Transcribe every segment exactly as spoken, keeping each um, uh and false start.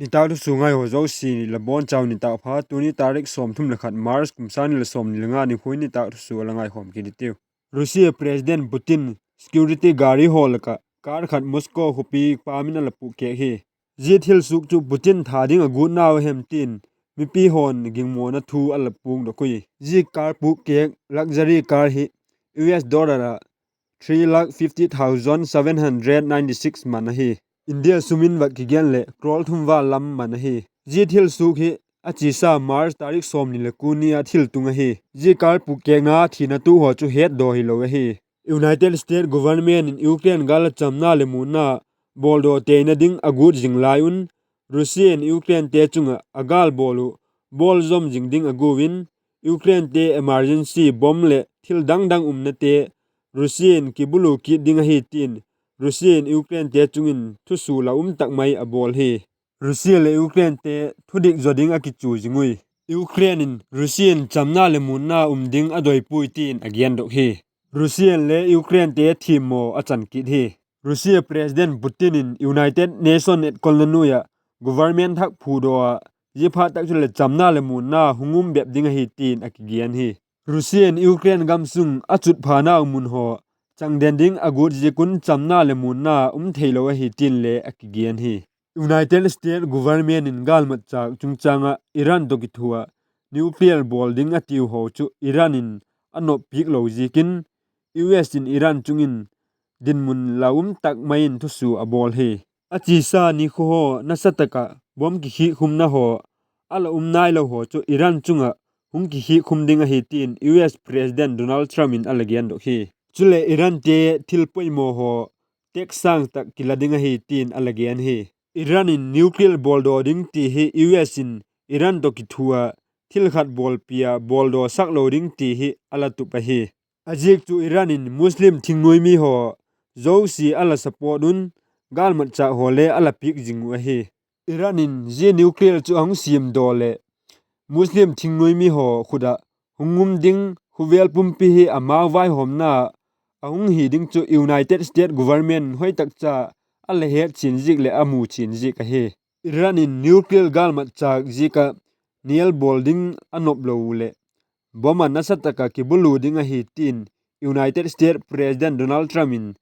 Nitâk thusua ngai haw zosia la bawn chau nitâk pha. Tuni tarik sawmthum le khat March kum sâng ni le sawmni le nga nikhua in nitâk thusua la ngaikhawm kit i tiu. Russia President Putin security gari haw lak ah car khat Moscow khawpi pâm in a la pukkêk hi. Zia thil suak chu Putin tha ding a gutnau a hem tin mipi haw'n gingmawna thu a la puangdok ui. Zia car pukkêk luxury car hi U S dollar ah three lakh fifty thousand seven hundred ninety six man ahi. India sum in vak kigen leh crore thum val lam man ahi. Zia thil suak hi a chiasa March tarik sawmni le kua ni a thil tung ahi. Zia car pukkêkna thina tuak haw chu hetdaw hilo ahi. United States government in Ukraine gâl ah chamna leh muanna bawldaw teina ding a gut zing lai un, Russia in Ukrainete chung ah a gâl bawl uh bawl zom zing ding a gua in, Ukrainete emergency bomb leh thil dang dang umnate Russia in kibulu kit ding ahi tin, Russia in Ukrainete chung in thusua la um tak mai a bawl hi. Russia leh Ukrainete thudik zaw ding a kichu zing ui. Ukraine in Russia in chamna leh muanna um ding a doi puai tin a gendok hi. Russia le Ukrainete thiammaw a chan kit hi. Russia President Putin in United Nation etkolna nuai ah government thak phudaw ah, zia phat tak chuleh chamna leh muanna hung um bep ding ahi tin a kigen hi. Russia in Ukraine gam sung a chutphanau mun haw changden ding a gut ziak un chamna leh muanna um theilo ahi tin le a kigen hi. United States government in gâlmatchâk chungchâng ah Iran tawh kithua ah nuclear bawl ding a tiu haw chu Iran in a nop piak lo ziakin, U S in Iran chung in dinmun la um tak mai in thusua a bawl hi. A chiasa nikhua haw nasa tak ah bomb kikhiakkhumna haw a la um nailo haw chu Iran chung ah hung kikhiakkhum ding ahi tin U S President Donald Trump in a la gendok hi. Chuleh Irante thil poimaw haw tax sâng tak kila ding ahi tin a la gen hi. Iran in nuclear bawldaw ding ti hi U S in Iran tawh kithua ah thil khat bawlpi ah bawldawsak lo ding ti hi a la tup ahi. A ziak chu Iran in Muslim thingnuai mi haw zosia a la support un, gâlmatchâk haw le a la piak zing uh ahi. Iran in zia nuclear chu a hung siamdaw leh Muslim thingnuai mi haw khut ah hung um ding, khawvel pumpi hi a mau vaihawmna a hung hi ding chu United States government hoi tak cha a la het chian ziak leh a mu chian ziak ahi. Iran in nuclear gâlmatchâk ziak ah nial bawl ding a nop lo leh bomb ah nasa tak ah kibulu ding ahi tin United States President Donald Trump in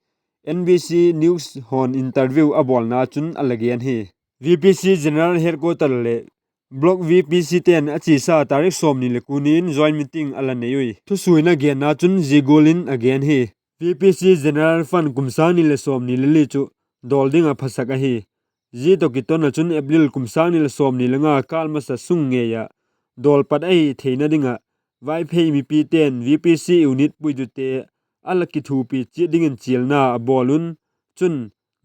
N B C News haw'n interview a bawlna chun a la gen hi. V P C General Headquarter leh Bloc V P C te'n a chiasa tarik sawmni le kua ni in joint meeting a la nei ui. Thusuina genna chun zia gual in a gen hi. V P C General Fund kum sâng ni leh sawmni le li chu dawl ding ah phasak ahi. Zia tawh kiton ah chun April kum sâng ni leh sawmni le nga kâl masa sung ngei ah dawl pat ahi theina ding ah Vaiphei mipite'n V P C unit puitute a la kithuapi chiat dingin chialna a bawl un. Chun,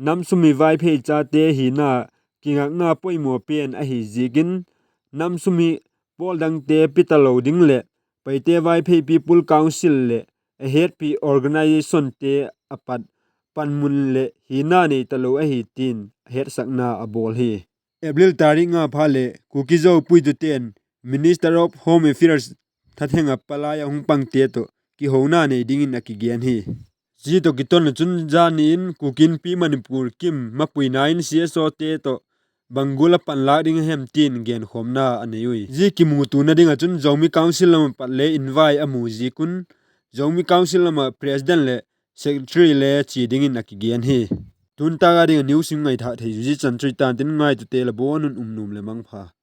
nam sum hi Vaiphei chate hina kingakna poimaw pen ahi ziakin, nam sum hi pawl dangte pi talo ding leh Paite Vaiphei People Council leh a hetpi organisationte a pat panmun leh hina nei talo ahi tin a hetsakna a bawl hi. April tarik nga phat leh Kuki-Zo puitute'n Minister of Home Affairs thatheng ah palai ah hung pangte tawh kihona nei dingin a kigen hi. Zia tawh kiton ah chun zani in Kuki Inpi Manipur kim mapuina in C S Ote tawh bang gual a panlâk ding a hem tin genkhawmna a nei ui. Zia kimutuana ding ah chun Zomi Council lam ah pat le invite a mu ziak un, Zomi Council lam ah President leh Secretary le chia dingin a kigen hi. Tun tâk a ding ah news hung ngaithâk thei zia chan chu i tan tin, ngaitute la bawn un um nuam leh mangpha.